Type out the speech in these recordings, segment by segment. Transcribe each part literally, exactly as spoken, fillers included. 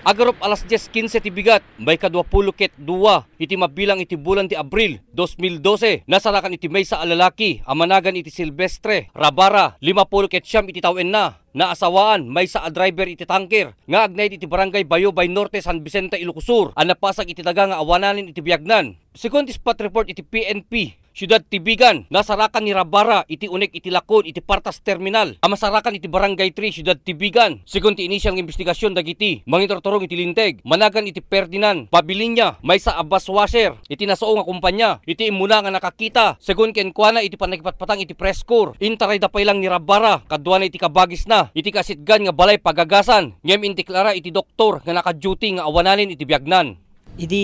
Agarup alas dies kinse ti bigat, maikadua pulo ket dua iti mabilang iti bulan ti Abril, dos mil dose, nasarakan iti maysa a lalaki a managan iti Silvestre Rabara, lima pulo ket siam iti tawenna. Naasawaan, maysa a driver iti tanker nga agnaed iti Barangay Bayubay Norte, San Vicente, Ilocos Sur, a napasag iti daga nga awananen iti biagnan. Segun ti spot report iti P N P, Siudad ti Vigan, nasarakan ni Rabara iti unek iti lakon iti Partas Terminal a masarakan iti Barangay three, Siudad ti Vigan. Segun ti initial nga imbestigasyon dagiti mangiturturong iti linteg, managan iti Ferdinand Pabilinia, maysa a bus washer iti nasao nga kumpanya, iti immuna nga nakakita, segun kenkuana iti pannakipatpatang iti press corps, intarayda pay lang ni Rabara kaduana iti kabagisna iti kasitgan nga balay pagagasan, ngem indeklara iti doktor nga naka-duty nga awananen iti biagnan. Idi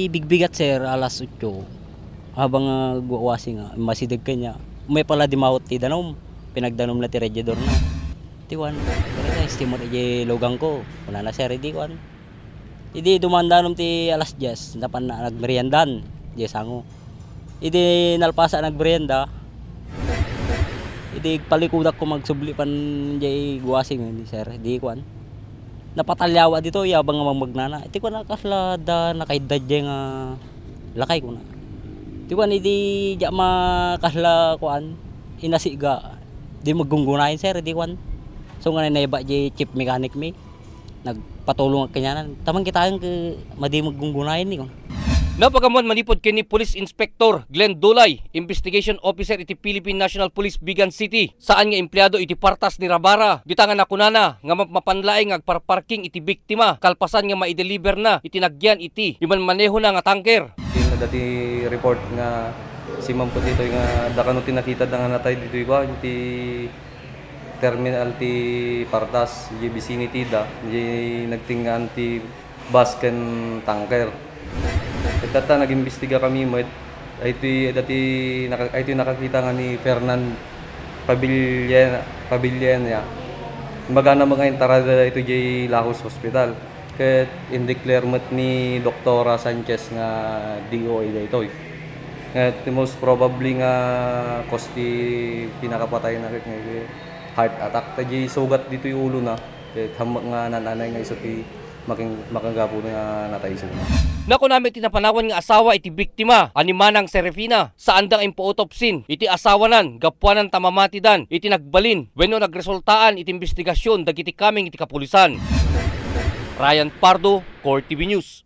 bigbigat, sir, alas otso, habang, ah, guwawasi nga, masideg kaniak, umay pala dimawat ti danum, pinagdanumna ti radiadorna. Ti kuan, "Pare, estimor idiay lugangko," kunana, sir, idi kuan. Idi dumandanum ti alas dies, napanna nagmeriendan, diay sango. Idi nalpasan a nagmerienda, idi igpalikudakko magsubli pan diay guwasingen, sir, idi kuan, napataliawa ditoy, abang nga magmagnana. Iti kuan, kasla da nakaidda diay nga lakay, kuna. Iti kuan, idi diak ma-, kasla kuan, inasiga, di maggunggunayen, sir, idi kuan. So, nga naiba diay chief mechanic mi. Nagpatulong ak kaniana. Taman kitaen ket madi maggunggunayen ni, kun. Napagammuan manipud ken ni Police Inspector Glenn Dulay, Investigation Officer iti Philippine National Police, Vigan City, saan nga empleado iti partas ni Rabara, dita nga nakunana nga mapmapan laeng nga agparparking iti biktima kalpasan nga maideliverna iti nagyan iti imanmanehona nga tanker. Iti dati report nga simmangpet ditoy nga adda kano ti nakitada nga natay ditoy kuan, iti terminal ti partas, idiay vicinity da, idiay nagtingaan ti bus ken tanker. Ket tatta, nag-imbestiga kami met, ay ti, dati naka-, ay ti nakakita nga ni Fernan Pabillena, Pabillena. Imbagana met nga intarayda daytoy idiay Lahos Hospital. Ket indeclare met ni Doktora Sanchez nga D O A daytoy. Nga ti most probably nga cause ti pinakapatayna ket nga heart attack. Ta diay sugat ditoy ulona, ket hammek nga naan-anay nga isu ti makin-, makagapu nga natay isuna. Nakuna met ti napanawan nga asawa iti biktima a ni Manang Serafina, saanda nga impautopsin iti asawanan gapuanan ta mamatidan iti nagbalin wenno nagresultaan iti imbestigasyon dagiti kameng iti kapulisan. Ryan Pardo, Core T V News.